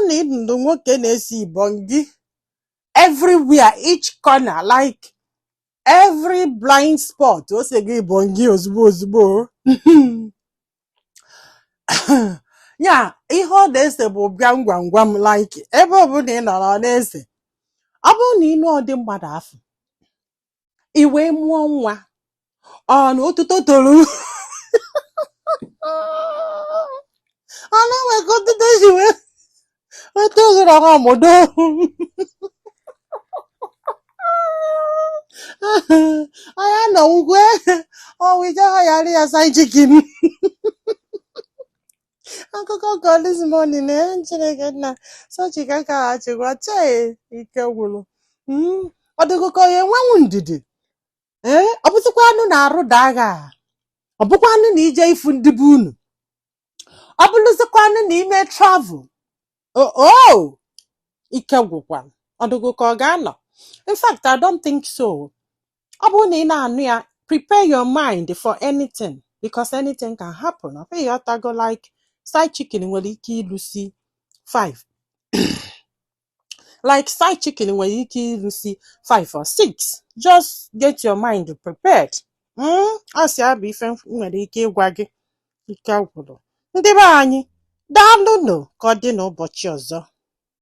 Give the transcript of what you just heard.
na ị nụrụ nwoke na-ese ibongi everywhere, each corner, like every blind spot, o sego ibongi ozugbo ozugbo. Ya ihe ọ na-ese bụ bịam gwam gwam, like ebe ọbụla ị nọrọ ọ na-ese. Ọ bụrụ na ị nụọ ụdị mmadụ afụ, i wee mụọ nwa, ọ na otuto toro, ọ na nwe ka otuto si wee weta ozuru ọha ọmụdo. Anya nọ ugwe ọwụja ha yara ya side chicken. Akụkọ ka this morning na Chineke nna sochika ka ha chịkwa chee ike gwụrụ. Ọ dịgo ka ọ ya enwenwu ndidi. Ee, ọ bụzikwa anụ na arụ daa gị a, ọ bụkwa anụ na ije ifu ndị be unu, ọ bụrụzikwa anụ na ime travel o ike gwụkwa. Ọ dịgo ka ọ ga-anọ. In fact, I don't think so. Ọ bụrụ na ị na-anụ ya, prepare your mind for anything, because anything can happen. Ọ bụghị ọtago, like side chicken nwere ike ịlụsi 5, like side chicken nwere ike ịlụsi 5 or 6. Just get your mind prepared. Ọ sị abụ ife m nwere ike ịgwa gị. Ike gwụrụ ndị be anyị. Daalụnụ, ka ọ dị n'ụbọchị ọzọ.